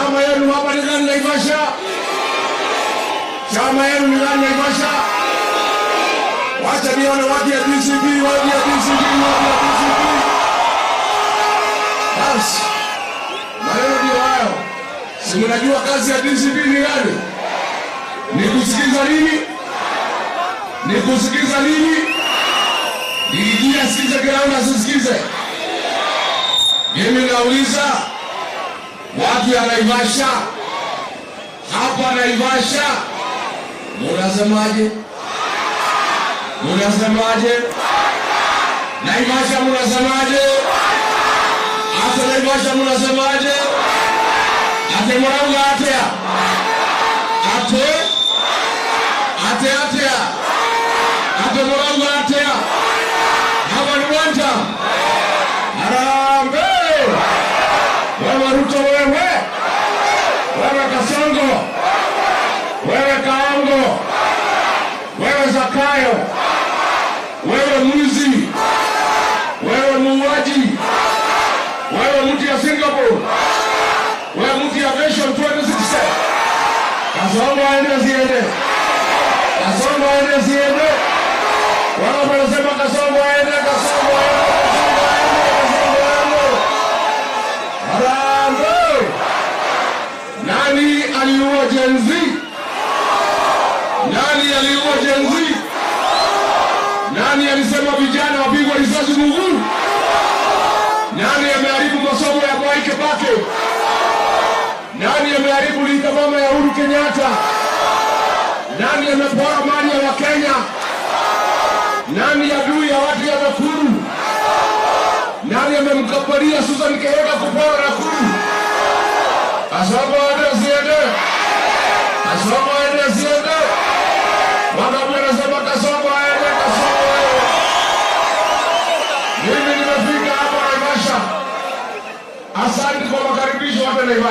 Chama yenu hapa ni gani Naivasha? Chama yenu ni gani Naivasha? Wacha nione watu ya DCP, watu ya DCP, watu ya DCP. Basi, maneno ndio hayo. Si mnajua kazi ya DCP ni gani? Ni kusikiza nini? Ni kusikiza nini? Nilijia sikize ground asisikize. Mimi nauliza watu ya Naivasha, hapa Naivasha, munasemaje? Munasemaje? Naivasha munasemaje? Hata Naivasha munasemaje? Ate murauga atia? Ate? Ate atia? Ate murauga atia? Hapa ni one. Harambee! Wewe Ruto wewe! Wewe Kasongo! Wewe Kaongo! Wewe Zakayo! Wewe mwizi! Wewe muuaji! Wewe mtu ya Singapore! Wewe mtu ya Vision 2060! Kasongo aende asiende? Kasongo aende asiende? Wao wanasema Kasongo aende, Kasongo aende, Kasongo aende, Kasongo aende. Harambee! Nani aliua Gen Z? Nani aliua Gen Z? Nani alisema vijana wapigwe risasi mguu? Nani ameharibu masomo ya Mwai Kibaki? Nani ameharibu Linda Mama ya Uhuru Kenyatta? Nani amepora mali ya Wakenya? Nani adui ya watu ya Nakuru? Nani amemkabaria Susan Kihika kupora Nakuru? Kasongo aende asiende? Kasongo aende asiende? Wangapi wanasema Kasongo aende, Kasongo aende? Mimi nimefika hapa Naivasha. Asante kwa makaribisho hapa Naivasha.